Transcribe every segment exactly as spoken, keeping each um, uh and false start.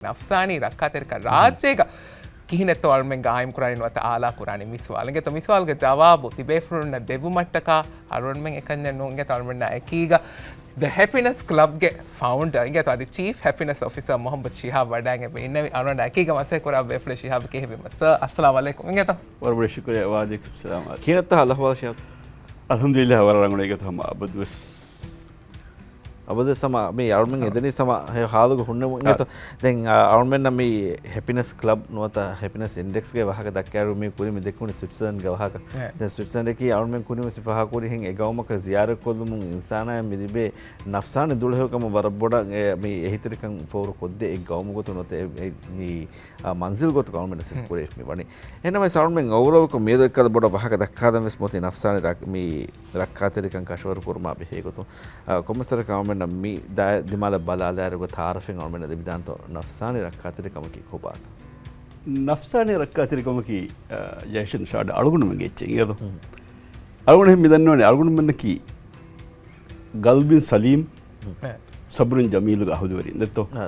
ނަފްސާނީ ރައްކާތެރިކަން ރާއްޖޭގަ ކިހިނެއްތޯ އަޅުމެން ގާއިމް ކުރާނީ ނުވަތަ އާލާ ކުރާނީ މި ސުވާލު. އިނގޭތޯ މި ސުވާލުގެ ޖަވާބު ތިބޭފުޅުންނަށް ދެއްވުމަށްޓަކާ އަޅުގަނޑުމެން އެކަންޏެއް ނޫން. އިނގޭތޯ އަޅުމެންނާ އެކީގަ ދަ ހެޕިނެސް ކްލަބްގެ ފައުންޑަރ އިނގޭތޯ އަދި ޗީފް ހެޕިނެސް އޮފިސަރ މުހައްމަދު ޝިހާބް ވަޑައިގެން އިންނެވި. އަޅުގަނޑާ އެކީގަ މަސައްކަތް ކުރާ ބޭފުޅެއް ޝިހާބް ކިހިނެއްވީމަ. ސަރ، އައްސަލާމު ޢަލައިކުމް. އިނގޭތޯ؟ ވަރަށް ބޮޑަށް ޝުކުރިއްޔާ. ވަޢަލައިކުމް ސަލާމް. ކިހިނެއްތަ ހާލު އަޙްވާލު ޝިހާބް؟ އަލްޙަމްދުލިއްލާހް، ވަރަށް ރަނގަޅު. އިނގޭތޯ ހަމަ އަބަދުވެސް އަބަދުވެސް ހަމަ މި އަޅުމެން އާ. އެދެނީ ހަމަ ހެ ހާލުގަ ހުންނެވުން. އާ. އިނގޭތޯ ދެން، އާ، އަޅުމެންނަށް މި ހެޕިނެސް ކްލަބް ނުވަތަ ހެޕިނެސް އިންޑެކްސްގެ ވާހަކަ ދައްކާއިރު މި ކުރިން މި ދެއްކުނީ ސްވިޓްޒަރލެންޑްގެ ވާހަކަ. އެ. ދެން ސްވިޓްޒަރލެންޑަކީ އަޅުމެން ކުރިން ވެސް ފާހަގަކުރި ހެން އެ ގައުމަކަށް ޒިޔާރަތްކޮށްލުމުން އިންސާނާއަށް މި ލިބޭ ނަފްސާނީ ދުޅަހެޔޮކަމަށް ވަރަށް ބޮޑަށް އެ، މި އެހީތެރިކަން ފޯރުކޮށްދޭ އެއް ގައުމު ގޮތުން ނުވަތަ އެ، އެ، މި، އާ، މަންޒިލް ގޮތުގަ އަޅުމެން ނަސީބު ކުރެވިފަ މި ވަނީ. އެހެންނަމަވެސް އަޅުމެން އޯވަރޯލްކޮށް މިއަދު އެއްކަލަ ބޮޑަށް ވާހަކަ ދައްކާލަން ވެސް މޮތީ ނަފްސާނީ ރަ-، މި ރައްކާތެރިކަން ކަށަވަރު ކުރުމާ ބެހޭ ގޮތުން، އާ، ކޮންމެސް ވަރަކަށް އަޅުމެންނަށް މި ދާ-، ދިމާލަށް ބަލާލާއިރުގަ ތަޢާރަފެއް އަޅުމެންނަށް ލިބިދާނެތޯ ނަފްސާނީ ރައްކާތެރިކަމަކީ ކޮބާކަން؟ ނަފްސާނީ ރައްކާތެރިކަމަކީ، އާ، ޖައިޝަން ޝާޑް އަޅުގަނޑުމެންގެ އެއްޗެއް އިނގޭތޯ. ހުން. އަޅުގަނޑު އެހެން މި ދަންނަވަނީ އަޅުގަނޑުމެންނަކީ ގަލްބިން ސަލީމް، ހުން. ސަބްރުން ޖަމީލުގެ އަހުލުވެރިން ދެއްތޯ. އާ.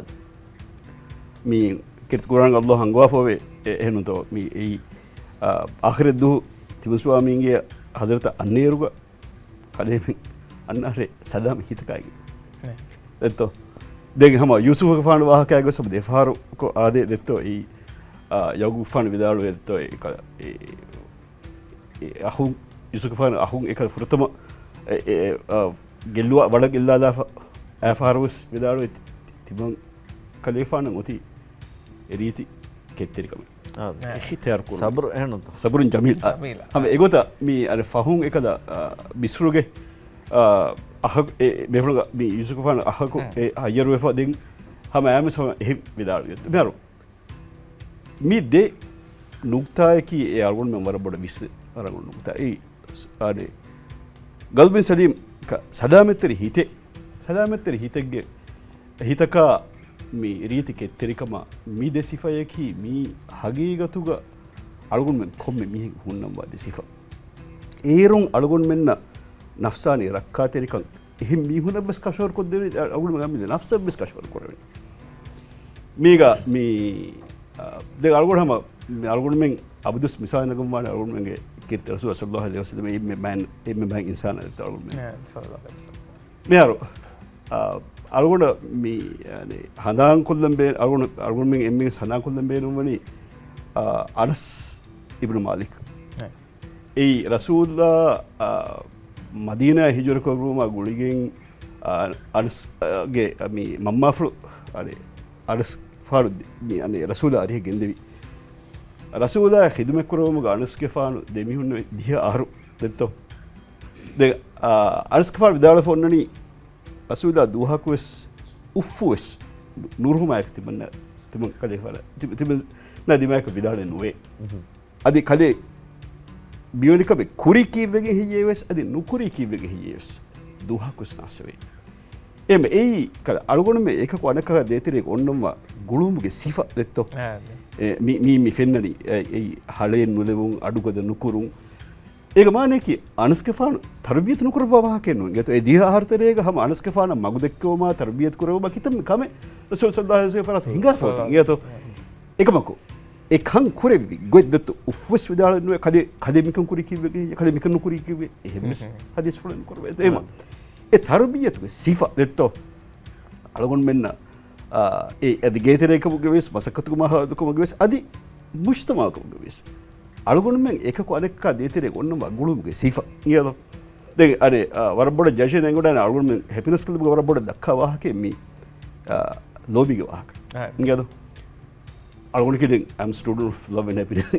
މި ކީރިތި ޤުރްއާން އައްލާހު ހަނގުވާފައިވޭ އެ-، އެހެންތޯ މި އެއީ، އާ، އާޚިރަތްދުވަހު ތިމަން ސުވާމީންގެ ޙަޟްރަތަށް އަންނައިރުގަ ކަލޭމެން އަންނާށޭ ސަލާމަތް ހިތަކާއިގެން. ނޭ. ދެއްތޯ؟ ދެން ހަމަ ޔޫސުފުގެފާނު ވާހަކައިގަ ވެސް ހަމަ ދެފަހަރު ކޮ އާދޭ ދެއްތޯ އެއީ، އާ، ޔަޢުޤޫބުގެފާނު ވިދާޅުވޭ ދެއްތޯ އެ ކަ-، އެ، އެ އަޚުން، ޔޫސުފުގެފާނު އަޚުން އެކަލަ ފުރަތަމަ އެ، އެ، އެ، އާ، ގެއްލުވާ ވަޅަށް ގެއްލާލާފަ އާ ފަހަރު ވެސް ވިދާޅުވޭ ތި-، ތި-، ތިމަން ކަލޭފާނަށް އޮތީ ރީތި ކެތްތެރިކަމެއް. އާ. އިޚްތިޔާރު ކުރުން. ސަބްރު އެހެންތޯ؟ ސަބްރުން ޖަމީލް. އާ، ޖަމީލް. ހަމަ އެގޮތަށް މި އަނެއް ފަހުން އެކަލަ، އާ، މިސްރުގެ، އާ، އަހަ-، އެ، މޭފުޅުގަ މި ޔޫސުފުގެފާނު އަހަކު އެ ހައްޔަރުވެފަ ދެން ހަމަ އާމިސް ހަމަ އެހެން ވިދާޅުވި. މިހާރު މި ދެ ނުކްތާއަކީ އެ އަޅުގަނޑުމެން ވަރަށް ބޮޑަށް ވިސްނޭ ވަރަށް ބޮޑު ނުކްތާ. އެއީ ސް-، އަނެއް ގަލްބިން ސަލީމް ކަ-، ސަލާމަތްތެރި ހިތެއް، ސަލާމަތްތެރި ހިތެއްގެ ހިތަކާ މި ރީތި ކެތްތެރިކަމާ މި ދެ ސިފަޔަކީ މީ ހަގީގަތުގަ އަޅުގަނޑުމެން ކޮންމެ މީހެއް ހުންނަންވާ ދެ ސިފަ. އޭރުން އަޅުގަނޑުމެންނަށް ނަފްސާނީ ރައްކާތެރިކަން އެހެން މީހުނަށްވެސް ކަށަވަރު ކޮށްދެވެނީ، އަޅުގަނޑުމެން ނަފްސަށްވެސް ކަށަވަރު ކުރެވެނީ. މީގަ މި، އާ، ދެ އަޅުގަނޑު ހަމަ، މި އަޅުގަނޑުމެން އަބަދުވެސް މިސާލެއް ނަގަންވާނެ އަޅުގަނޑުމެންގެ ކީރިތި ރަސޫލާ ޞައްލައްލާހު ޢަލައިހި ވަސައްލަމް އެންމެ މާތް، އެންމެ މާތް އިންސާނާ ދެއްތޯ އަޅުގަނޑުމެން. ނާ، ޞައްލައްލާހު ޢަލައިހި ވަސައްލަމް. މިހާރު، އާ، އަޅުގަނޑަށް މި، ޔާނީ، ހަނދާންކޮށްލަން ބޭ-، އަޅުގަނޑު، އަޅުގަނޑުމެން އެންމެން ހަނދާންކޮށްލަން ބޭނުންވަނީ، އާ، އަނަސް އިބްނު މާލިކް. އެ. އެއީ ރަސޫލާ، އާ، މަދީނާ ހިޖުރަކުރުމާ ގުޅިގެން، އާ، އަނަސް، އާ، ގެ މި މަންމާފުޅު، އަނެއް، އަނަސް ފާރު މި، އަނެއް، ރަސޫލާ އަރިހަށް ގެންދެވި. ރަސޫލާ ޚިދުމަތް ކުރެވުމުގަ އަނަސްގެފާނު ދެމިހުންނެވި ދިހަ އަހަރު ދެއްތޯ. ދެ، އާ، އަނަސްގެފާނު ވިދާޅުވެފަ އޮންނަނީ، ރަސޫލާ ދުވަހަކުވެސް އުފްފުވެސް ނުރުހުމާއެކު ތިމަންނަ، ތިމަން ކަލޭފާނަށް، ތި-، ތިމަން ނަ ދިމާއަކަށް ވިދާޅެއް ނުވޭ. އަދި ކަލޭ ބިޔޮނިކަމެއް ކުރީ ކީއްވެގެން ހެއްޔޭވެސް، އަދި ނުކުރީ ކީއްވެގެން ހެއްޔޭވެސް، ދުވަހަކުވެސް ނާސްވޭ. އެހެން އެއީ ކަލަ އަޅުގަނޑުމެން އެކަކު އަނެކަކާ ދޭތެރޭގަ އޮންނަންވާ ގުޅުމުގެ ސިފަ ދެއްތޯ؟ އާ، އެ، މި-، މީ މި ފެންނަނީ، އެ، އެއީ ހަޅޭއް ނުލެވުން، އަޑުގަދަ ނުކުރުން. އޭގެ މާނައަކީ އަނަސްގެފާނު ތަރުބިޔަތު ނުކުރައްވާ ވާހަކައެއް ނޫން. އިނގޭތޯ އެ ދިހަ އަހަރު ތެރޭގަ ހަމަ އަނަސްގެފާނަށް މަގު ދެއްކެވުމާ ތަރުބިޔަތު ކުރެވުމާ ކިތަންމެ ކަމެއް ރަސޫލު ޞައްލައްލާހު ޢަލައިހި ވަސައްލަމް ހިނގާފަ އޮތީ. އިނގޭތޯ؟ އެކަމަކު، އެ ކަން ކުރެއްވި ގޮތް ދެއްތޯ އުފްވެސް ވިދާޅުވެ ނުވޭ، ކަލޭ، ކަލޭ މިކަން ކުރީ ކީއްވެގެ، ކަލޭ މިކަން ނުކުރީ ކީއްވެ؟ އެހެންވެސް ހުން. ހަދީސްފުޅެއް ނުކުރެވޭ. އެހެން. އެ ތަރުބިޔަތުގެ ސިފަ ދެއްތޯ؟ އަޅުގަނޑުމެންނަށް، އާ، އެ އަދި ގޭތެރޭކަމުގެ ވެސް، މަސައްކަތުގެ މަހާދުކަމުގެ ވެސް، އަދި މުޖްތަމަޢުކަމުގެ ވެސް. އަޅުގަނޑުމެން އެކަކު އަނެއްކާ ދޭތެރޭގަ އޮންނަންވާ ގުޅުމުގެ ސިފަ. އިނގޭތޯ؟ ދެން އަނެއް، އާ، ވަރަށް ބޮޑަށް ޖައިޝަން އެނގިވަޑައިގެން އަޅުގަނޑުމެން ހެޕިނަސް ކްލަބްގަ ވަރަށް ބޮޑަށް ދައްކާ ވާހަކައެއް މީ، އާ، ލޯބީގެ ވާހަކަ. އާ. އިނގޭތޯ؟ އަޅުގަނޑަކީ ދެން I'm student of love and happiness.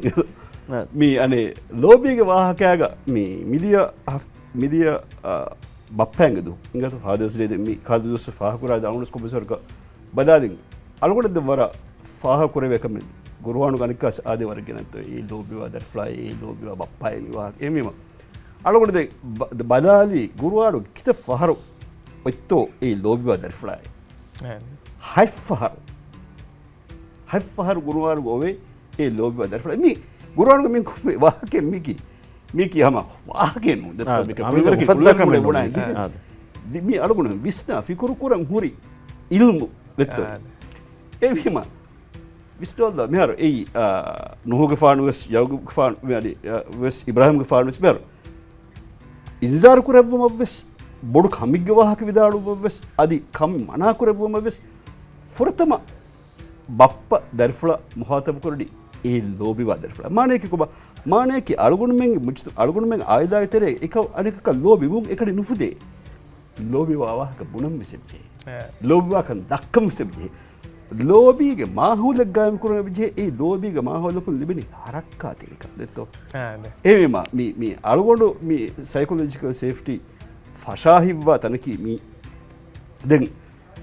އާ. މީ އަނެއް ލޯބީގެ ވާހަކައިގަ މީ މިދިޔަ ހަފް-، މިދިޔަ، އާ، ބައްޕައިންގެ ދުވަހު. އިނގޭތޯ ފާދަރސް ޑޭ ދެން މީ ކާލު ދުވަސް ފާހަގަކުރާ ދެން އަޅުގަނޑު ކޮންމެސް ވަރަކަށް ބަލާލިން. އަޅުގަނޑަށް ދެން ވަރަށް ފާހަގަކުރެވޭ ކަމެއް ގުރުއާނުގަ އަނެއްކާސް އާދޭ ވަރަށް ގެނައްތޯ އެ ލޯބިވާ ދަރިފުޅާ އެ ލޯބިވާ ބައްޕާ އެ މި ވާހަކަ. އެހެންވީމަ އަޅުގަނޑު ދެން ބަ-، ބަލާލީ ގުރުއާނުގެ ކިތައް ފަހަރު އޮތްތޯ އެ ލޯބިވާ ދަރިފުޅާ. އެ. ހަތް ފަހަރު. ހަތް ފަހަރު ގުރުއާނުގަ އޮވޭ އެ ލޯބިވާ ދަރިފުޅާ. މި ގުރުއާނުގަ މި ކޮންމެ ވާހަކައެއް މީކީ، މީކީ ހަމަ ވާހަކައެއް ނޫން. ދެއްތޯ އާ، މީކީ އާ، ކުރިވަރަކީ މި ކުރިވަރަކީ އުފައްދާ ކަމެއް ނޫން. އާ. ދި-، މި އަޅުގަނޑު ވިސްނާ ފިކުރު ކުރަން ހުރި އިލްމު ދެއްތޯ. އާ. އެހެންވީމަ ވިސްނާލާ މިހާރު އެއީ، އާ، ނޫހުގެފާނު ވެސް، ޔަޢުޤޫބުގެފާނު، އަދި، އާ، ވެސް އިބްރާހީމްގެފާނު ވެސް މިހާރު އިންޒާރު ކުރެއްވުމަށް ވެސް، ބޮޑު ކަމެއްގެ ވާހަކަ ވިދާޅުވުމަށް ވެސް، އަދި ކަން މަނާ ކުރެއްވުމަށް ވެސް، ފުރަތަމަ ބައްޕަ ދަރިފުޅަށް މުޚާޠަބު ކުރަނީ އެ ލޯބިވާ ދަރިފުޅަށް. މާނަޔަކީ ކޮބާ؟ މާނަޔަކީ އަޅުގަނޑުމެންގެ މުޖްތަ-، އަޅުގަނޑުމެން އާއިލާގެ ތެރޭ އެކަ-، އަނެކަކަށް ލޯބިވުން އެކަނި ނުފުދޭ. ލޯބިވާ ވާހަކަ ބުނަން ވެސް އެއްޗެހި. އެ. ލޯބިވާކަން ދައްކަން ވެސް އެއްޗެހި. ލޯބީގެ މާހައުލެއް ގާއިމް ކުރަން އެބަޖެހޭ. އެ ލޯބީގެ މާހައުލަކުން ލިބެނީ ހަރައްކާތެރިކަން ދެއްތޯ؟ އާ، ދެ. އެހެންވީމާ، މި، މި އަޅުގަނޑު މި ސައިކޮލޮޖިކަލް ސޭފްޓީ ފަށާ ހިތްވާ ތަނަކީ މި ދެން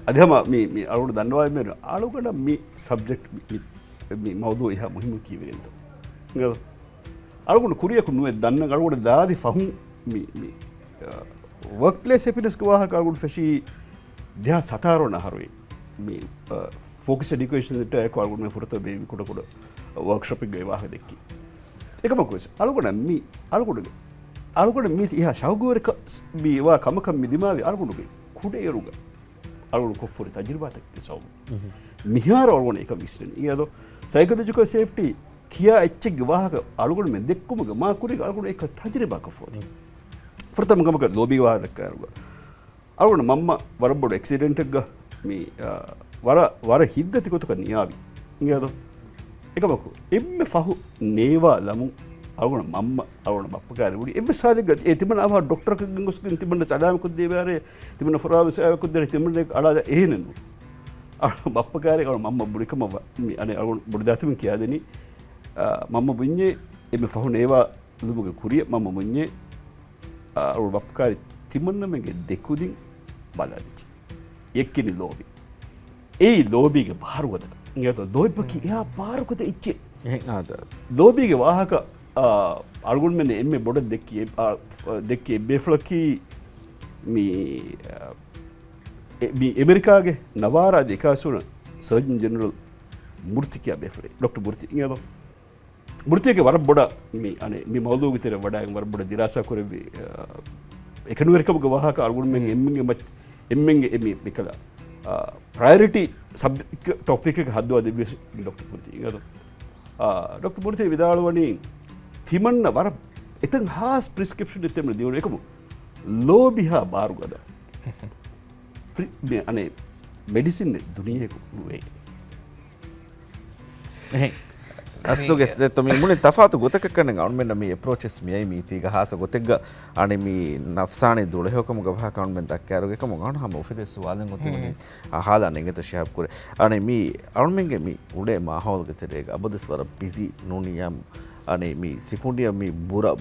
އަދި ހަމަ މި، މި އަޅުގަނޑު ދަންނަވާ މި އަޅުގަނޑަށް މި ސަބްޖެކްޓް މި، މި، މި މައުޟޫ އެހާ މުހިއްމު ކީއްވެގެންތޯ؟ އަޅުގަނޑު ކުރިޔަކު ނުވެ ދަންނަ އަޅުގަނޑު ދާދި ފަހުން މި، މި، އަ، ވަރކްޕްލޭސް ހެޕިނެސްގެ ވާހަކަ އަޅުގަނޑު ފެށީ ދެހާސް ސަތާރަ ވަނަ އަހަރު މި، އަ، ފޯކަސް އެޑިއުކޭޝަން ސެންޓަރާއެކު އަޅުގަނޑު ފުރަތަމަ ބޭއްވި ކުޑަކުޑަ ވަރކްޝޮޕެއްގައި ވާހަކަ ދެއްކި. އެކަމަކު ވެސް އަޅުގަނޑަށް މި، އަޅުގަނޑު، އަޅުގަނޑަށް މީ އެހާ ޝައުގުވެރިކަ ވާ ކަމަކަށް މި ދިމާވި އަޅުގަނޑުގެ ކުޑައިރުގަ އަޅުގަނޑު ކޮށްފަހުރި ތަޖުރިބާތަކެއްގެ ސަބަބުން. މިހާރު އަޅުގަނޑު އެކަން ވިސްނަނީ. އެއަދު ސައިކޮލޮޖިކަލް ސޭފްޓީ ކިޔާ އެއްޗެއްގެ ވާހަކަ އަޅުގަނޑުމެން ދެއްކުމުގެ މާ ކުރީގަ އަޅުގަނޑު އެކަން ތަޖުރިބާކޮށްފަހުރި. ފުރަތަމަ ކަމަކަށް ލޯބީ ވާހަކަ ދައްކާއިރުގަ އަޅުގަނޑު މަންމަ ވަރަށް ބޮޑު އެކްސިޑެންޓެއްގަ މި، އާ، ވަރަށް، ވަރަށް ހިތްދަތި ގޮތަކަށް ނިޔާވި. އިނގޭތޯ؟ އެކަމަކު އެންމެ ފަހު ނޭވާލަމުން އަޅުގަނޑު މަންމަ، އަޅުގަނޑު ބައްޕަ ކާރި ވުނީ އެއްވެސް ހާލެއްގަ އެ ތިމަން އަވަހަށް ޑޮކްޓަރަކަށް ގޮސްގެން ތިމަން ސަލާމަތް ކޮށްދޭވޭ އަރޭ، ތިމަން ފުރާވެސް ކޮށްދޭ ތިމަން އަޅާ އެހެނެއްނު. އަޅު ބައްޕަ ކާރި އަޅު މަންމަ ބުނިކަމަށް ވަ-، މި އަނެއް އަޅުގަނޑު ބޮޑު ދަތިމަން ކިޔާދެނީ، އާ، މަންމަ ބުންޏޭ އެންމެ ފަހު ނޭވާ ލުމުގެ ކުރިޔަށް މަންމަ ބުންޏޭ، އާ، އަޅު ބައްޕަ ކާރި ތިމަންނަމެންގެ ދެކުދިން ބަލާލިއްޖެ. އެއްކިނި ލޯބި. އެއީ ލޯބީގެ ބާރުގަދަ. އިނގޭތޯ ލޯބިއަކީ އެހާ ބާރުގަދަ އެއްޗެއް. އެހެން އާދަ. ލޯބީގެ ވާހަކަ، އާ، އަޅުގަނޑުމެން އެންމެ ބޮޑަށް ދެއްކި، އާ، ދެއްކި އެއްބޭފުޅަކީ މި، އާ، އެ-، މި އެމެރިކާގެ ނަވާރާ ދެކާސުނަ ސަރޖަން ޖެނެރަލް މުރްތި ކިޔާ ބޭފުޅެއް، ޑޮކްޓަރ މުރްތި. އިނގޭތޯ؟ މުރްތީގެ ވަރަށް ބޮޑަށް މި، އަނެއް، މި މައުޟޫގެ ތެރެ ވަޑައިގެން ވަރަށް ބޮޑަށް ދިރާސާ ކުރެއްވި، އަ، އެކަނިވެރިކަމުގެ ވާހަކަ އަޅުގަނޑުމެން އެންމެންގެ މައްޗަށް، އެންމެންގެ އެ މި، މިކަލަ، އަ، ޕްރަޔޮރިޓީ ސަބް ޓޮޕިކެއް ހައްދަވާ ދެއްވި ޑޮކްޓަރ މުރްތީ. އިނގޭތޯ؟ އަ، ޑޮކްޓަރ މުރްތީ ވިދާޅުވަނީ ތިމަންނަ ވަރަށް އެތަން ހާސް ޕްރިސްކްރިޕްޝަނެއް ތިމަންނަ ދިއުނު އެކަމު ލޯބިހާ ބާރުގަދަ. ޕްރި-، މި، އަނެއް، މެޑިސިން ދުނިޔޭގަ ނުވޭ. އެހެން. އަސްލުގެ ދެއްތޯ މި މުޅި ތަފާތު ގޮތަކަށް ކަންނެ އަޅުމެންނަށް މި އެޕްރޯޗެސް މިއައީ މީތީގަ ހާސަ ގޮތެއްގަ އަނެއް މި ނަފްސާނީ ދުޅަހެޔޮކަމުގަ ވާހަކަ އަޅުމެން ދައްކާއިރު އެކަމު އަޅު ހަމަ އޮފީހަށް ސުވާލެއް އޮތީ މުޅި އަހާލާނެ އިނގޭތޯ ޝިހާބް ކުރެ. އަނެއް މި އަޅުމެންގެ މި އުޅޭ މާހައުލުގެ ތެރޭގަ އަބަދުވެސް ވަރަށް ބިޒީ ނޫނިއްޔާ އަނެއް މި ސިކުނޑިއަށް މި ބުރަ،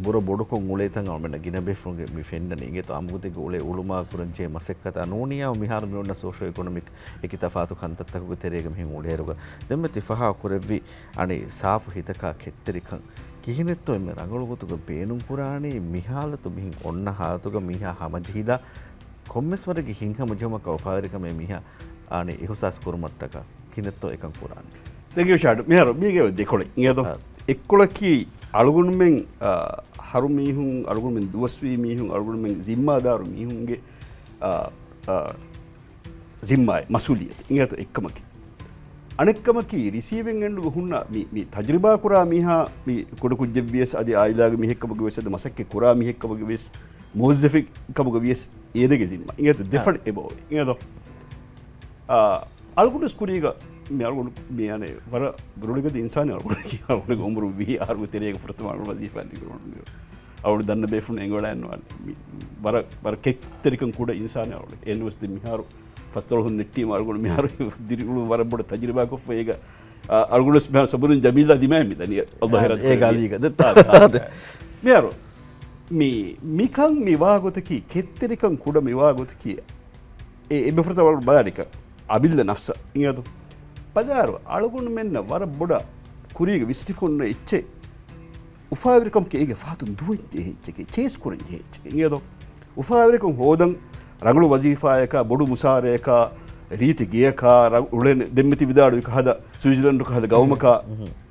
ބުރަ ބޮޑުކޮށް އުޅޭތަން އަޅުމެންނަށް ގިނަ ބޭފުޅުންގެ މި ފެންނަނީ. އިނގޭތޯ އަމުގަދެއްގެ އުޅޭ އުޅުމާ ކުރަންޖެހޭ މަސައްކަތާ ނޫނިއްޔާ މިހާރު މި އޮންނަ ސޯޝިއޯ އިކޮނޮމިކް އެކި ތަފާތު ކަންތައްތަކުގެ ތެރޭގަ މިހެން އުޅޭއިރުގަ ދެންމެ ތި ފާހަގަ ކުރެއްވި އަނެއް ސާފު ހިތަކާ ކެތްތެރިކަން ކިހިނެއްތޯ އެންމެ ރަނގަޅު ގޮތުގަ ބޭނުން ކުރާނީ މި ހާލަތު މިހެން އޮންނަ ހާލަތުގަ މީހާ ހަމަޖެހިލާ ކޮންމެސް ވަރެއްގެ ހިތްހަމަޖެހުމަކާ އުފާވެރިކަމެއް މީހާ އަނެއް އިހުސާސް ކުރުމަށްޓަކާ ކިހިނެއްތޯ އެކަން ކުރާނީ. ދެން އިރްޝާދު، މިހާރު މީގެ ދެކޮޅެއް. އިނގޭތޯ؟ އާ. އެއްކޮޅަކީ އަޅުގަނޑުމެން، އާ، ހަރު މީހުން، އަޅުގަނޑުމެން ދުވަސްވީ މީހުން، އަޅުގަނޑުމެން ޒިންމާދާރު މީހުންގެ، އާ، އާ، ޒިންމާއެއް، މަސްއޫލިއްޔަތެއް. އިނގޭތޯ އެއްކަމަކީ. އަނެއްކަމަކީ ރިސީވިން އެންޑުގަ ހުންނަ މި، މި ތަޖުރިބާ ކުރާ މީހާ، މި ކުޑަކުއްޖެއްވިޔަސް އަދި އާއިލާގެ މީހެއްކަމުގަ ވިޔަސް އަދި މަސައްކަތް ކުރާ މީހެއްކަމުގަ ވިޔަސް މުވައްޒަފެއްކަމުގަ ވިޔަސް އޭނަގެ ޒިންމާ. އިނގޭތޯ އާ. ދެފަޅި އެބައޮވޭ. އިނގޭތޯ؟ އާ، އަޅުގަނޑު ވެސް ކުރީގަ މި އަޅުގަނޑު މި އަނެއް ވަރަށް ރުޅިގަދަ އިންސާނެއް އަޅުގަނޑަކީ އަޅުގަނޑުގެ އުމުރު ވިހި އަހަރުގެ ތެރޭގަ ފުރަތަމަ އަޅުގަނޑު ވަޒީފާ ލިބި އަޅުގަނޑު ދަންނަ ބޭފުޅުން އެނގިވަޑައިގަންނަވާނެ. މި ވަރަށް، ވަރަށް ކެތްތެރިކަން ކުޑަ އިންސާނެއް އަޅުގަނޑު. އެހެންވެސް ދެން މިހާރު ފަސްދޮޅަހުން ނެއްޓީމަ އަޅުގަނޑު މިހާރު ދިރިއުޅުން ވަރަށް ބޮޑަށް ތަޖުރިބާކޮށްފަ އޭގަ، އަ، އަޅުގަނޑު ވެސް މިހާރު ސަބުރުން ޖަމީލާ ދިމާއެއް މިދަނީ. އައްލާހު އާ، ހެރަތް އޭ ކުރެއްވީ. ގާލީގަ. ދެ-، އާ، އާ، ދެ. މިހާރު މި، މިކަން މިވާ ގޮތަކީ، ކެތްތެރިކަން ކުޑަ މިވާ ގޮތަކީ، އެ، އެބަފުރަތަމަ ބަލާ ނިކަން އަބިއްލަ ނަފްސަށް އިނގޭތޯ. ބަލާރު، އަޅުގަނޑުމެންނަށް ވަރަށް ބޮޑަށް ކުރީގަ ވިސްނިފަ އޮންނަ އެއްޗެއް، އުފާވެރިކަމަކީ އޭގެ ފަހަތުން ދުވަން ޖެހޭ އެއްޗެކޭ، ޗޭސް ކުރަން ޖެހޭ އެއްޗެކޭ އިނގޭތޯ. އުފާވެރިކަން ހޯދަން، ރަނގަޅު ވަޒީފާއަކާ، ބޮޑު މުސާރައަކާ، ރީތި ގެއަކާ، ރަ-، އުޅެން ދެންމެ ތި ވިދާޅުވި ކަހަލަ ސުއިޒަލަންޑު ކަހަލަ ގައުމަކާ،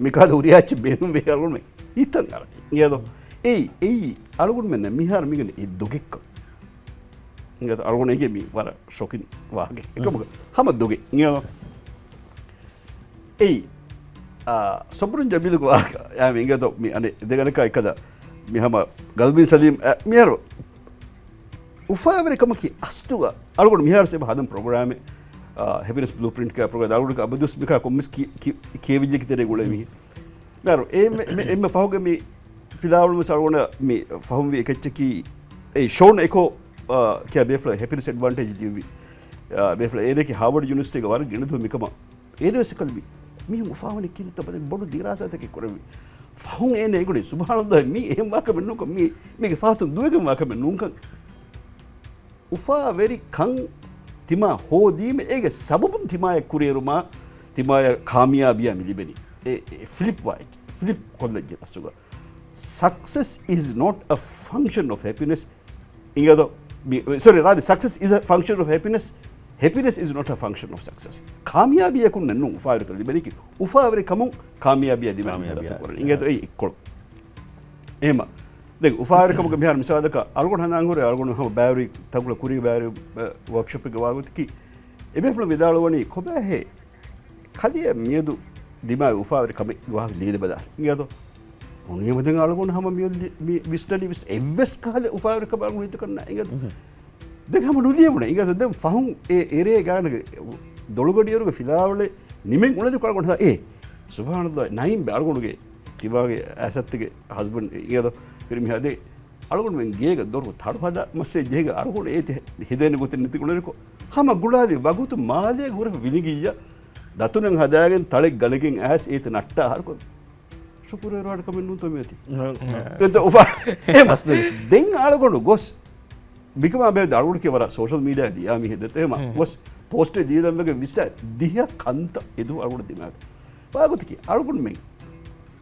މިކަހަލަ ހުރިހާ އެއްޗެއް ބޭނުންވޭ އަޅުގަނޑުމެން ހިތަށް އަރަނީ އިނގޭތޯ. އެއީ، އެއީ އަޅުގަނޑުމެންނަށް މިހާރު މިގަނެ އެ ދޮގެއްކަން. އިނގޭތޯ އަޅުގަނޑު އެނގޭ މީ ވަރަށް ޝޮކިން ވާހަކަ. އެކަމަކު ހަމަ ދޮގެއް އިނގޭތޯ. އެއީ، އާ، ޞަބްރު ޖަމީލުގެ ވާހަކަ އައިމަ އިނގޭތޯ މި އަނެއް ދެގަނެކާ އެކަލަ މި ހަމަ ގަލްބިން ސަލީމް އަ، މިހާރު އުފާވެރިކަމަކީ އަސްލުގަ އަޅުގަނޑު މިހާރު އެބަ ހަދަން ޕްރޮގްރާމެއް، އާ، ހެޕިނެސް ބްލޫޕްރިންޓް ކާ ޕްރޮގްރާމް އަޅުގަނޑު އަބަދުސް މިކާ ކޮންމެސް ކި-، ކި-، ކިޔެވިއްޖެކި ތެރޭ ގުޅޭ މީ. މިހާރު އެ މެ-، މެ-، އެންމެ ފަހުގެ މި ފިލާވަޅު ވެސް އަޅުގަނޑަށް މި ފަހުންވި އެކެއްޗަކީ، އެ ޝޯން އެކޯ، އާ، ކިޔާ ބޭފުޅަށް ހެޕިނެސް އެޑްވާންޓޭޖް ދިއުވި، އާ، ބޭފުޅަށް އޭރެކި ހާވަޑް ޔުނިވަރސިޓީގެ ވަރަށް ގިނަ ދުވަހު މިކަމަށް އޭރުވެސް އެކަލަ މި މީހުން އުފާވަނީ ކިހިނެއްތޯ ބަލަން ބޮޑު ދިރާސާތަކެއް ކުރެއްވި. ފަހުން އޭނަ އެނގުނީ ސުބްޙާނައްލާހް މީ އެހެން ވާކަމެއް ނޫންކަން، މީ، މީގެ ފަހަތުން ދުވެގެން ވާކަމެއް ނޫންކަން. އުފާވެރިކަން ތިމާ ހޯދީމަ އޭގެ ސަބަބުން ތިމާޔަށް ކުރިއެރުމާ ތިމާޔަށް ކާމިޔާބީއާ މި ލިބެނީ. އެ، އެ ފްލިޕް ވާ، ފްލިޕް ކޮށްލައްޖެ އަސްލުގަ. Success is not a function of happiness. އިނގޭތޯ؟ މި، ސޮރީ، ރާދި، success is a function of happiness. Happiness is not a function of success. ކާމިޔާބީއަކުންނެއް ނޫން އުފާވެރިކަން ލިބެނީކީ، އުފާވެރިކަމުން ކާމިޔާބީއާ ލިބެނީ ކާމިޔާބީއާ. އިނގޭތޯ؟ އެއީ އެއްކޮޅު. އެހެމަ. ދެން އުފާވެރިކަމުގެ މިހާރު މިސާލަކަށް އަޅުގަނޑު ހަނދާން ހުރޭ އަޅުގަނޑު ހަމަ ބައިވެރި ތަންކޮޅެއް ކުރީގެ ބައިވެރި، އަ، ވޯކްޝޮޕެއްގެ ވާގޮތަކީ، އެބޭފުޅުން ވިދާޅުވަނީ ކޮބާހޭ ކަލެއަށް މިއަދު ދިމާވި އުފާވެރި ކަމެއްގެ ވާހަކަ ލިޔެލިބަލާ. އިނގޭތޯ؟ ބުނީމަ ދެން އަޅުގަނޑު ހަމަ މިއޮތް ލި-، މި ވިސްނަނީ ވިސް-، އެއްވެސް ކަހަލަ އުފާވެރި ކަމެއް އަޅުގަނޑު ހިތަކަށް ނާ. އިނގޭތޯ؟ ދެން ހަމަ ނުލިޔެވުނެ. އިނގޭތޯ؟ ދެން ފަހުން އެ އެރޭ ގާނަގެ ދޮޅުގަޑިއިރުގެ ފިލާވަޅެއް ނިމެން އުޅެނިކޮށް އަޅުގަނޑު ހަ-، އޭ، ސުބްޙާނައްލާހް، ނައީމް ބެ އަޅުގަނޑުގެ ތިބާގެ އާސަތުގެ ހަސްބަންޑް އިނގޭތޯ؟ ފިރިމީހާ ދެ އަޅުގަނޑުމެން ގޭގަ ދޮރު ތަޅު ހަދާ މައްސަލަ ޖެހިގެން އަޅުގަނޑު އޭތި ހެދޭނެ ގޮތެއް ނެތި އުޅެނިކޮށް، ހަމަ ގުޅާލި ވަގުތު މާލޭގަ ހުރެފަ ވިލިގިއްޔާ، ދަތުނަށް ހަދާގެން ތަޅެއް ގަނެގެން އައިސް އޭތި ނައްޓާ އަހަރުކޮށް ޝުކުރުވެރިވާނެ ކަމެއް ނޫންތޯ މިއޮތީ. އެއް އުފާ-، އެ މަސް-، ދެން އަޅުގަނޑު ގޮސް މިކަމާ ބެހޭ އަޅުގަނޑު ކިޔަވަރަށް ސޯޝަލް މީޑިއާ ދިޔާ މީހެއް ދެތޯ އެހެމަ ގޮސް ޕޯސްޓެއް ދީލަން ވެގެން ވިސްޓާ ދިހަ ކަންތައް އެދު އަޅުގަނޑު ދިމާވި. ވާގޮތަކީ އަޅުގަނޑުމެން،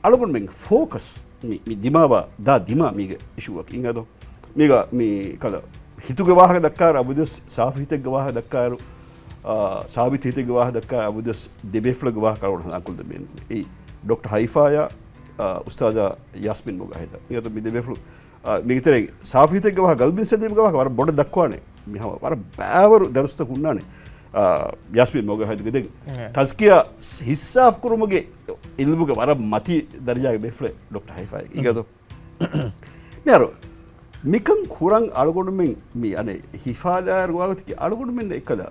އަޅުގަނޑުމެން ފޯކަސް މި، މި ދިމާވާ ދާ ދިމާ މީގެ އިޝޫއަކީ އިނގޭތޯ؟ މީގަ މި ކަލަ ހިތުގެ ވާހަކަ ދައްކާއިރު އަބަދުވެސް ސާފު ހިތެއްގެ ވާހަކަ ދައްކާއިރު، އާ، ސާބިތު ހިތެއްގެ ވާހަކަ ދައްކާއިރު އަބަދުވެސް ދެބޭފުޅެއްގެ ވާހަކަ އަޅުގަނޑު ހަނދާންކޮށްލަން ބޭނުން. އެއީ ޑޮކްޓަރ ހައިފާޔާ، އާ، އުސްތާޒާ ޔާސްމިން މޮގާހިދާ. އިނގޭތޯ މި ދެބޭފުޅު އާ، މީގެ ތެރޭގަ ސާފު ހިތެއްގެ ވާހަކަ، ގަލްބިން ސަލީމްގެ ވާހަކަ ވަރަށް ބޮޑަށް ދައްކަވާނެ. މި ހަމަ ވަރަށް ބައިވަރު ދަރުސްތަކު ހުންނާނެ. އާ، ޔާސްމިން މޮގާހިދުގެ ދެން ތަޒްކިޔާ ހިއްސާފު ކުރުމުގެ އިލްމުގެ ވަރަށް މަތީ ދަރަޖާގެ ބޭފުޅެއް ޑޮކްޓަރ ހައިފާ އިނގޭތޯ. މިހާރު މިކަން ކުރަން އަޅުގަނޑުމެން މި އަނެއް ހިފާލާއިރު ވާގޮތަކީ އަޅުގަނޑުމެން އެކަލަ،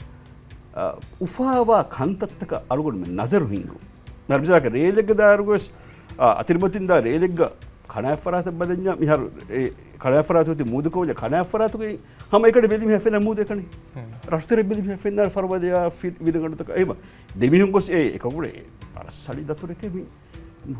އާ، އުފާވާ ކަންތައްތަކަށް އަޅުގަނޑުމެން ނަޒަރު ހިންގުން. މިސާލަކަށް ރޭލެއްގެ ދާއިރުގަވެސް، އާ، އަތިރިމަތިން ދާ ރޭލެއްގަ ކަނާތް ފަރާތަށް ބަލަންޏާ މިހާރު އެ ކަނާތް ފަރާތު އޮތީ މޫދަކޮށް ކަނާތް ފަރާތުގައި ހަމަ އެކަނި ބެލި މީހާ ފެންނަ މޫދެކަނި. ރަށުތެރެ ބެލި މީހާ ފެންނާ ފަރުބަދަޔާ ފި-، ވިލިގަނޑުތަކަށް. އެހެމަ ދެމީހުން ގޮސް އެ އެކަކުޑެ ވަރަށް ސަޅި ދަތުރެކޭ މި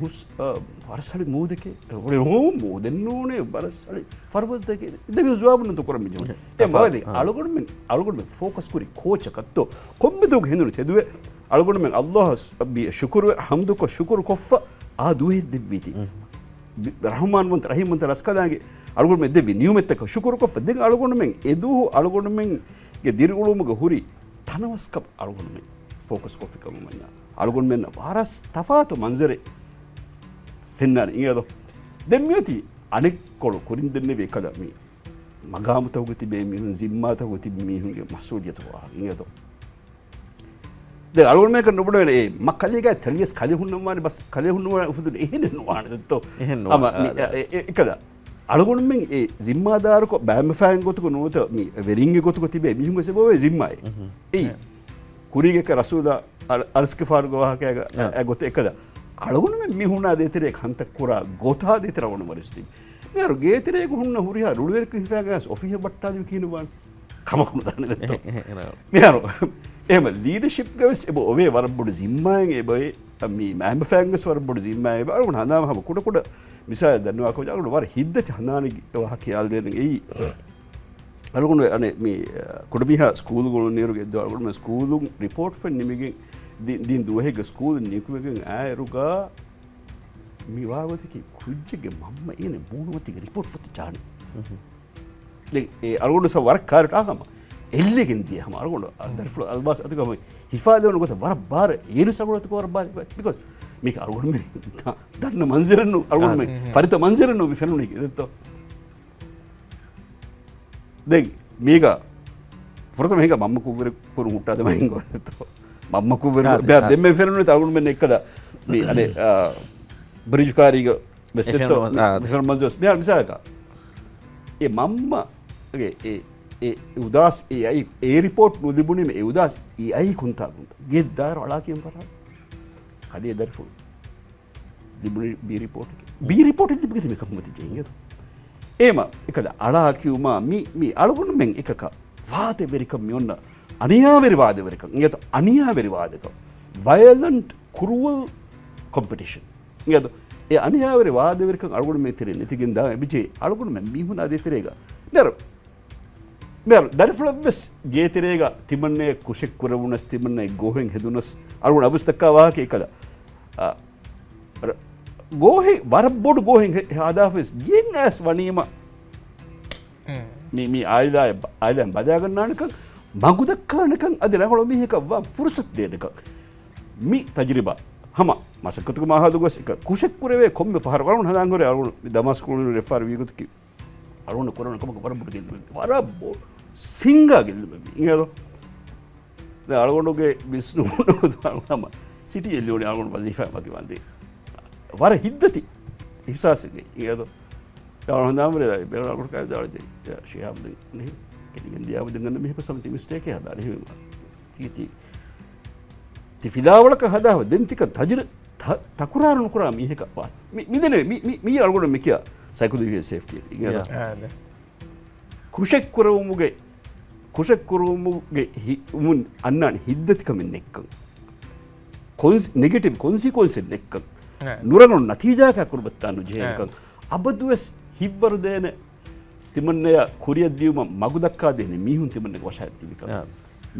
ހުސް، އަ، ވަރަށް ސަޅި މޫދެކޭ. އެކަކުޑެ ހޫ މޫދެއް ނޫނޭ ވަރަށް ސަޅި ފަރުބަދަތަކޭ. ދެމީހުން ޖުވާބު ނުދޭ ކުރަން މި ޖެހުނީ. އެ ތަފާތު. މަގަދި އަޅުގަނޑުމެން، އަޅުގަނޑުމެން ފޯކަސް ކުރި ކޯޗަކަށްތޯ ކޮންމެ ދުވަހަކު ހެނދުނު ތެދުވެ އަޅުގަނޑުމެން އައްލާހަށް ޝު-، ބި-، ޝުކުރު، ޙަމްދުކޮށް ޝުކުރު ކޮށްފަ އާ ދުވަހެއް ދެއްވީތީ. ރަޙުމާންވަންތަ، ރަޙީމްވަންތަ ރަސްކަލާނގެ އަޅުގަނޑުމެން ދެއްވި ނިޢުމަތްތަކަށް ޝުކުރުކޮށްފަ ދެން އަޅުގަނޑުމެން އެދުވަހު އަޅުގަނޑުމެންގެ ދިރިއުޅުމުގަ ހުރި ތަނަވަސްކަން އަޅުގަނޑުމެން ފޯކަސް ކޮށްފި ކަމަށް ވަންޏާ އަޅުގަނޑުމެންނަށް ވަރަސް ތަފާތު މަންޒަރެއް ފެންނާނެ އިނގޭތޯ. ދެން މިއޮތީ އަނެއްކޮޅު ކުރިން ދެންނެވި އެކަލަ މި މަގާމުތަކުގަ ތިބޭ މީހުން، ޒިންމާތަކުގަ ތިބި މީހުންގެ މަސްއޫލިއްޔަތު ވާހަކަ އިނގޭތޯ. ދެން އަޅުގަނޑުމެން ނުބުނެވޭނެ އޭ މަ ކަލޭގަ ތަޅިޔަސް ކަލެ ހުންނަންވާނެ ބަސް ކަލެ ހުންނަންވާނެ އުފުދުން އެހެނެއް ނުވާނެ ދެއްތޯ. އެހެން ނުވާނެ. އަމަ މި، އާ، އެ، އެ، އެކަލަ އަޅުގަނޑުމެން އެ ޒިންމާދާރުކޮށް ބައެއްމެފައިން ގޮތުގަ ނުވަތަ މި ވެރިންގެ ގޮތުގަ ތިބޭ މީހުންގެ ސެބަވޭ ޒިންމާއެއް. އެއީ ކުރީގެ ރަސޫލާ އަ-، އަރިސްގެފާރުގެ ވާހަކައިގަ އަ، އަ، ގޮތެއް އެކަލަ އަޅުގަނޑުމެން މި ހުންނާ ދޭތެރޭ ކަންތައް ކުރާ ގޮތާ ދޭތެރޭ އަޅުގަނޑު ވަރިސްތި. މިހާރު ގޭތެރޭގަ ހުންނަ ހުރިހާ ރުޅިވެރިކަން ހިފާގަސް އޮފީހަށް ބައްޓާލި ކިހިނެއްވާނެ؟ ކަމަކު ނުދާނެ ދެއްތޯ. މިހާރު އެހެމަ ލީޑަޝިޕްގަވެސް އެބަ އޮވޭ ވަރަށް ބޮޑު ޒިންމާއެއް އެބައޮތް. މި މައިންބަފައިންގެސް ވަރަށް ބޮޑު ޒިންމާއެއް އެބަ. އަޅުގަނޑު ހަނދާން ހަމަ ކުޑަކުޑަ މިސާލެއް ދަންނަވާކަމަށް އަޅުގަނޑު ވަރަށް ހިތްދަތި ހަނދާނެއް ވާހަކަ ކިޔާލަދޭނެ އެއީ. އަޅުގަނޑު އަނެއް މި، އަ، ކުޑަމީހާ ސްކޫލް ގުޅުނުއިރުގެ އެއްދުވަހު އަޅުގަނޑުމެން ސްކޫލުން ރިޕޯޓް ފެން ނިމިގެން ދި-، ދިން ދުވަހެއްގަ ސްކޫލުން ނިކުމެގެން އާއިރުގަ މި ވާގޮތަކީ ކުއްޖެއްގެ މަންމަ އޭނަ މޫނުމަތީގެ ރިޕޯޓް ފޮތު ޖާނެ. ދެން އެ އަޅުގަނޑު ސަ ވަރަށް ކާރިޓާ ހަމަ އެއްލެގެން ދިޔަ ހަމަ އަޅުގަނޑު އަ، ދަރިފުޅު އަލްބާސް އަތުގަ ހަމަ ހިފާލެވުނު ގޮތަށް ވަރަށް ބާރަށް އޭރު ސަގުޅަތު ވަރަށް ބާރަށް ބިކޮސް މީކަ އަޅުގަނޑުމެން ދަ-، ދަންނަ މަންޒަރެއް ނޫ އަޅުގަނޑުމެން ފަރިތަ މަންޒަރެއް ނޫ މި ފެނުނީ ދެއްތޯ. ދެން މީގަ ފުރަތަމަ ހިނގާ މަންމަ ކުށްވެރި ކުރުން ހުއްޓާދެމާ ހިނގޯ ދެއްތޯ. މަންމަ ކުށްވެރި އާ، ދެ، އާ. ދެންމެ ފެނުނީ އަޅުގަނޑުމެން އެއްކަލަ މި އަނެއް، އާ، ބްރިޖު ކާރީގަ ވެސް އެ ދެއްތޯ ފެނުނު، އާ. މި ފެނުނު މަންޒޫސް. މިހާރު މިސާލަކަށް އެ މަންމަގެ އެ، އެ އުދާސް އެ އައި، އެ ރިޕޯޓް ނުލިބުނީމަ އެ އުދާސް އެ އައީ ކޮންތާކުންތަ؟ ގެ ދާރު އަޅާކިޔަން ފަރާތް. ކަލޭ ދަރިފުޅު. ލިބުނީ ބީ ރިޕޯޓެކޭ. ބީ ރިޕޯޓެއް ލިބިގެން މިކަން މަތި ޖެހިން އެދު. އޭމަ އެކަލަ އަޅާ ކިޔުމާ މި، މި އަޅުގަނޑުމެން އެކަކަށް ވާދަވެރިކަން މި އޮންނަ އަނިޔާވެރި ވާދަވެރިކަން. އިނގޭތޯ އަނިޔާވެރި ވާދަކަން. ވަޔަލަންޓް ކުރޫއަލް ކޮމްޕިޓިޝަން. އިނގޭތޯ އެ އަނިޔާވެރި ވާދަވެރިކަން އަޅުގަނޑުމެން ތެރެއިން ނެތިގެން ދާ އެބިޖެހި އަޅުގަނޑުމެން މީހުނާ ދޭތެރޭގަ. މިހާރު މިހާރު ދަރިފުޅަށްވެސް ގޭތެރޭގަ ތިމަންނައަށް ކުށެއް ކުރެވުނަސް، ތިމަންނައަށް ގޯހެއް ހެދުނަސް، އަޅުގަނޑު އަބަސް ދައްކާ ވާހަކަ އެކަލަ. އަ، ރ-، ގޯހެއް، ވަރަށް ބޮޑު ގޯހެއް ހެ-، ހަދާފަވެސް ގެން އައިސް ވަނީމަ، މި، މި އާއިލާއަށް ބަ-، އާއިލާއަށް ބަލާގަންނާނެކަން، މަގު ދައްކާނެކަން އަދި ރަނގަޅު މީހަކަށް ވާން ފުރުސަތު ދޭނެކަން. މި ތަޖުރިބާ ހަމަ މަސައްކަތުގެ މާހައުލުގަ ގޮސް އެކަ ކުށެއް ކުރެވޭ ކޮންމެ ފަހަރު އަޅުގަނޑު ހަނދާން ކުރޭ އަޅުގަނޑު މި ދަމާސް ކުޅުނު ރެފާރު ވީގޮތަކީ އަޅުގަނޑު ކުރަން ކަމަކަށް ވަރަށް ބޮޑު ގެއްލުމެއް. ވަރަށް ބޮޑު ސިނގާ ގެއްލުމެއް. އިނގޭތޯ؟ ދެން އަޅުގަނޑުގެ ބިސްނު ހަމަ ސިޓީ އެއްލި އުޅި އަޅުގަނޑު ވަޒީފާ މަގި ވަންދެ. ވަރަށް ހިތްދަތި އިހްސާސެއްގެ. އިނގޭތޯ؟ އަޅުގަނޑު ހަނދާންވެރި ބޭރު އަޅުގަނޑު ކާވެދާޅި ދެ. ޝިހާބު ދެން ނިހި. ކެނިގެން ދިޔާބު ދެން ގަންނަ މީހަކު ސަމަ ތި މިސްޓޭކެއް ހަދާނެ ހިމެން. ތީ، ތީ، ތި ފިލާވަޅަކަށް ހަދާފަ ދެން ތިކަން ތަޖުރި-، ތަ-، ތަކުރާރު ނުކުރާ މީހަކަށް ވާނެ. މި-، މިދެނެވެ. މި-، މި-، މީ އަޅުގަނޑު މިކިޔާ ސައިކޮލޮޖިކަލް ސޭފްޓީ. އިނގޭތޯ؟ އާ، ދެ. ކުށެއް ކުރެވުމުގެ، ކުށެއް ކުރުވުމުގެ ހި-، ވުމުން އަންނާނެ ހިތްދަތިކަމެއް ނެއްކަން. ކޮންސް-، ނެގެޓިވް ކޮންސިކުއެންސެއް ނެއްކަން. އާ. ނުރަނގަޅު ނަތީޖާއަކާ ކުރިމަތިތާ ނުޖެހޭނެކަން. އާ. އަބަދުވެސް ހިތްވަރުދޭނެ ތިމަންނަޔަށް ކުރިއަށް ދިޔުމަށް މަގު ދައްކާދޭނެ މީހުން ތިމަންނަގެ ވަށާ ތިބިކަން. އާ.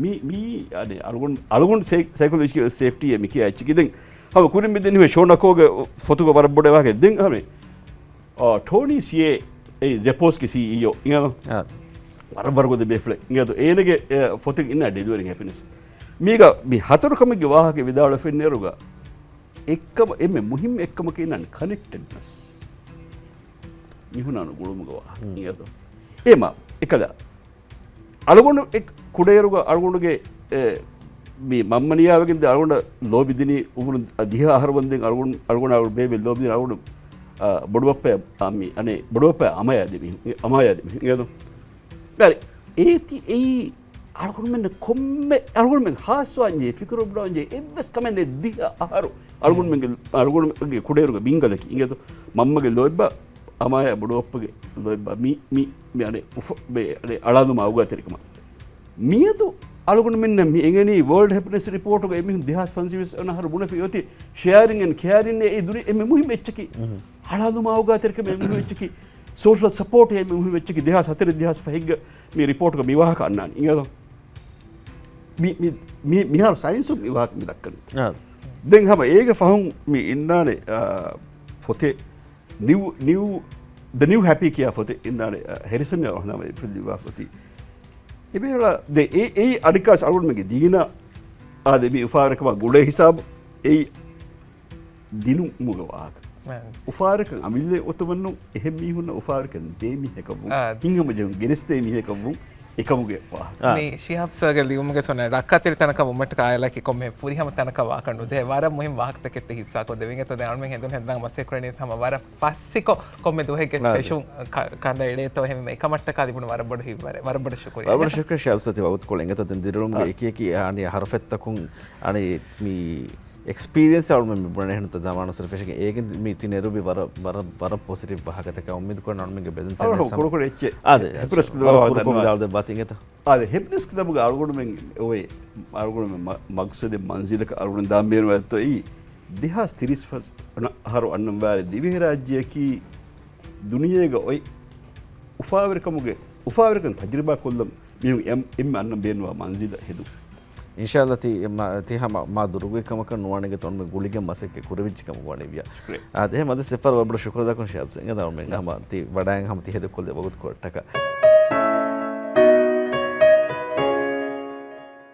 މީ، މީ، އަދި އަޅުގަނޑު، އަޅުގަނޑު ސައި-، ސައިކޮލޮޖިކަލް ސޭފްޓީއެއް މިކިޔާ އެއްޗެކި ދެން. ހަމަ ކުރިން މިދެން ހުވެ ޝޯނަކޯގެ ފޮތުގަ ވަރަށް ބޮޑެވާގެ ދެން ހަމެ، އާ، ޓޯނީ ސިއޭ އެ ޒެޕޯސްގެ ސީއީއޯ އިނގޭތޯ؟ އާ. ވަރަށް ވަރަށް ގޮތެއް ބޭފުޅެއް. އިނގޭތޯ އޭނަގެ، އެ، ފޮތެއް އިންނާ ޑެލިވަރިން ހެޕިނެސް. މީގަ މި ހަތަރު ކަމެއްގެ ވާހަކަ ވިދާޅުވެފެންނޭރުގަ އެއްކަމަ އެންމެ މުހިންމު އެއްކަމަކީ އިންނާނެ ކަނެކްޓެޑްނަސް. މިހުނާނު ގުޅުމުގަ ވާހަކަ. އިނގޭތޯ؟ އޭމާ އެކަލަ އަޅުގަނޑު އެ ކުޑައިރުގަ އަޅުގަނޑުގެ، އެ، މި މަންމަ ނިޔާވެގެން ދެ އަޅުގަނޑަށް ލޯބިދިނީ އުމުރުން ދިހަ އަހަރު ވަންދެން އަޅުގަނޑު، އަޅުގަނޑު އަޅުގަނޑު ބޭބެ ލޯބިދިނީ އަޅުގަނޑު، އަ، ބޮޑުބައްޕަ އަ، މި އަނެއް ބޮޑުބައްޕަ އަމަޔާ ދެ މީހުން، އަމަޔާ ދެ މީހުން. އެއީ އަޅުގަނޑުމެން ކޮންމެ އަޅުގަނޑުމެން ހާސްވާންޖެހޭ، ފިކުރު ބުނާންޖެހޭ، އެއްވެސް ކަމެއް ނެތް ދިހަ އަހަރު އަޅުގަނޑުމެންގެ، އަޅުގަނޑުގެ ކުޑައިރުގެ ބިންގަލަކީ. އިނގޭތޯ މަންމަގެ ލޯތްބާ އަމާޔާ ބޮޑުބައްޕަގެ ލޯތްބާ މި، މި، މި އަނެއް އުފަ-، މި އަނެއް އަޅާލުމާ އައުގާތެރިކަމަށް. މިއަދު އަޅުގަނޑުމެންނަށް މި އެނގެނީ ވޯލްޑް ހެޕިނެސް ރިޕޯޓުގަ އެމީހުން ދެހާސް ފަންސަވީސް ވަނަ އަހަރު ބުނެފި އޮތީ ޝެއަރިން އެންޑް ކެއަރިން އެއީ ދުނި އެންމެ މުހިންމު އެއްޗަކީ. އަޅާލުމާ އައުގާތެރިކަމެއް އެންމެ މުހިންމު އެއްޗަކީ. ސޯޝަލް ސަޕޯޓް އެންމެ މުހިންމު އެއްޗަކީ. ދެހާސް ހަތަރެއް ދެހާސް ފަހެއްގަ މި ރިޕޯޓުގަ މި ވާހަކަ އަންނާނީ. އިނގޭތޯ؟ މި، މި، މި، މިހާރު ސައިންސުން މި ވާހަކަ މި ދައްކަނީ. އާ. ދެން ހަމަ އޭގެ ފަހުން މި އިންނާނެ، އާ، ފޮތެއް. ނިއު، ނިއު، ދަ ނިއު ހެޕީ ކިޔާ ފޮތެއް އިންނާނެ، އަ، ހެރިސަން އަހުނާމަ އިފުލި ލިބާ ފޮތީ. އެބޭޅަ ދެ އެ، އެއީ އަޑިކާސް އަޅުގަނޑުމެންގެ ދީނާ އާދެ މި އުފާވެރިކަމާ ގުޅޭ ހިސާބު އެއީ ދިނުމުގެ ވާހަކަ. އެ. އުފާވެރިކަން އަމިއްލަ އޮތުމަންނު އެހެން މީހުންނަށް އުފާވެރިކަން ދޭ މީހަކަށްވުން. އާ. ހިތްހަމަޖެހުން ގެނެސްދޭ މީހަކަށްވުން. އެކަމުގެ ވާހަކަ. މި ޝިހާބް ސާގެ ލިޔުމުގެ ސޮނެ ރައްކާތެރި ތަނަކަށް ވުމަށްޓަކާ އާއިލާއަކީ ކޮންމެހެން ފުރިހަމަ ތަނަކަށް ވާކަށް ނުޖެހޭ. ވަރަށް މުހިންމު ވާހަކަތަކެއް ތި ހިއްސާކޮށްދެވިން. އެތައް ދެން އަޅުމެން ހެދުން ހެދުނަށް މަސައްކަތް ކުރަނީސް ހަމަ ވަރަށް ފަސްސިކޮށް ކޮންމެ ދުވަހެއްގެ އާ، ފެށުން ކަ-، ކަނޑައެޅޭތޯ އެހެން އެކަމަށްޓަކާ ލިބުނު ވަރަށް ބޮޑު ހިތްވަރެއް، ވަރަށް ބޮޑަށް ޝުކުރިއްޔާ. ވަރަށް ބޮޑަށް ޝުކުރިއްޔާ ޝިހާބް ސާ ތި ވަގުތުކޮޅަށް. އިނގޭތޯ ދެން ދިރިއުޅުމުގެ އާ، އެކި އެކި އަނި ހަރުފަތްތަކުން އަނި މި އެކްސްޕީރިއެންސް އަޅުމެން މި ބުނަނީ އެހެންތޯ ޒަމާނު ސަރ ފެށިގެން އޭގެން މި ތި ނެރުވި ވަރަށް، ވަރަށް، ވަރަށް ޕޮޒިޓިވް ވާހަކަތަކެއް އުއްމީދު ކުރަން އަޅުމެންގެ ބެލުން ތެރެއިން ކުރު ކުރު އެއްޗެއް. އާދެ، ހެޕިނެސް ކުރު ކުރު ވިދާޅު ދެއްވާތި އިނގޭތޯ. އާދެ، ހެޕިނެސް ކްލަބުގަ އަޅުގަނޑުމެން އޮވޭ، އަޅުގަނޑުމެން މަ-، މަގްސަދެއް މަންޒިލަކަށް އަޅުގަނޑު ދާން ބޭނުންވާތޯ އެއީ، ދެހާސް ތިރީސް ފަސް އަހަރު އަންނަންވާރެ ދިވެހިރާއްޖެއަކީ ދުނިޔޭގަ އޮތް އުފާވެރިކަމުގެ، އުފާވެރިކަން ތަޖުރިބާ ކޮށްލަން މީހުން އެން-، އެންމެ އަންނަން ބޭނުންވާ މަންޒިލަށް ހެދުން. އިންޝާﷲ ތި މަ-، ތި ހަމަ މާ ދުރުގައި ކަމަކަށް ނުވާނެގެ ތޮންމެ ގުޅިގެން މަސައްކަތް ކުރެވިއްޖެ ކަމަށް ވާނެ ވިޔާ. ޝުކުރިއްޔާ. އާދެ، އެހެން އަދި ސެފާރް ވަރަށް ބޮޑަށް ޝުކުރު ދައްކަން ޝިހާބް ސަރ. އެނގޭތޯ އަޅުމެން ނާ. ހަމަ ތި ވަޑައިގެން ހަމަ ތި ހެދި ކޮށްލި ވަގުތު ކޮށްޓަކަށް.